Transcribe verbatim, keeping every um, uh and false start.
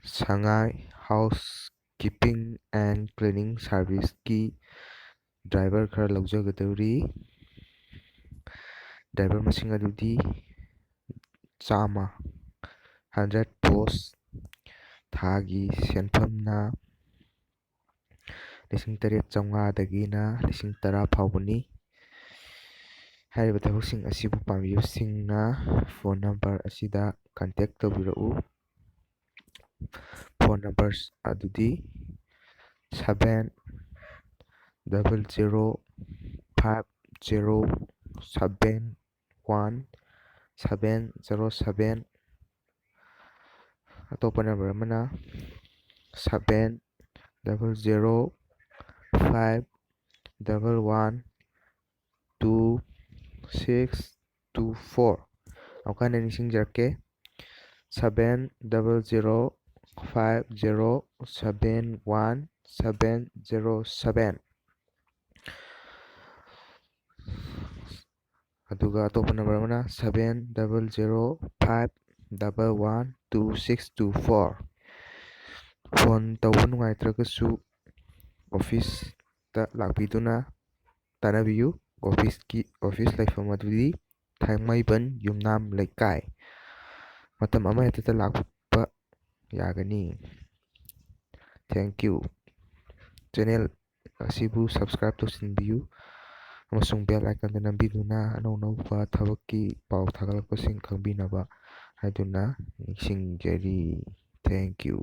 Sangai Housekeeping and Cleaning Serviceꯀꯤ driver ꯈꯔ ꯂꯧꯖꯒꯗꯧꯔꯤ꯫ Driver ꯃꯁꯤꯡ ꯑꯗꯨꯗꯤ ꯆꯥꯝꯃ, hundred post꯫ ꯊꯥꯒꯤ ꯁꯦꯟꯐꯝꯅ ꯂꯤꯁꯤꯡ ꯇꯔꯦꯠ ꯆꯥꯝꯃꯉꯥꯗꯒꯤꯅ ꯂꯤꯁꯤꯡ ꯇꯔꯥ ꯐꯥꯎꯕꯅꯤ꯫ ꯍꯥꯏꯔꯤꯕ ꯊꯕꯛꯁꯤꯡ ꯑꯁꯤꯕꯨ ꯄꯥꯝꯕꯤꯕꯁꯤꯡꯅ phone number ꯑꯁꯤꯗ contact ꯇꯧꯕꯤꯔꯛꯎ꯫ Phone numbers ꯑꯗꯨꯗꯤ seven double zero five zero seven one seven zero seven꯫ ꯑꯇꯣꯞꯄ number ꯑꯃꯅ seven double zero five double one two six two four꯫ ꯑꯃꯨꯛꯀ ꯍꯟꯅ ꯅꯤꯡꯁꯤꯡꯖꯔꯛꯀꯦ, seven double zero five zero seven one seven zero seven꯫ ꯑꯗꯨꯒ ꯑꯇꯣꯞꯄ number ꯑꯃꯅ seven double zero five double one two six two four꯫ Phone ꯇꯧꯕ ꯅꯨꯡꯉꯥꯏꯇ꯭ꯔꯒꯁꯨ officeꯇ ꯂꯥꯛꯄꯤꯗꯨꯅ ꯇꯥꯟꯅꯕꯤꯌꯨ꯫ Officeꯀꯤ, office ꯂꯩꯐꯝ ꯑꯗꯨꯗꯤ ꯊꯥꯡꯃꯩꯕꯟ ꯌꯨꯝꯅꯥꯝ ꯂꯩꯀꯥꯏ꯫ ꯃꯇꯝ ꯑꯃꯍꯦꯛꯇꯗ ꯂꯥꯛꯄ ꯌꯥꯒꯅꯤ꯫ Thank you꯫ Channel ꯑꯁꯤꯕꯨ subscribe ꯇꯧꯁꯤꯟꯕꯤꯌꯨ ꯑꯃꯁꯨꯡ bell iconꯗ ꯅꯝꯕꯤꯗꯨꯅ ꯑꯅꯧ ꯑꯅꯧꯕ ꯊꯕꯛꯀꯤ ꯄꯥꯎ ꯊꯥꯒꯠꯂꯛꯄꯁꯤꯡ ꯈꯪꯕꯤꯅꯕ ꯍꯥꯏꯗꯨꯅ ꯅꯤꯡꯁꯤꯡꯖꯔꯤ꯫ Thank you꯫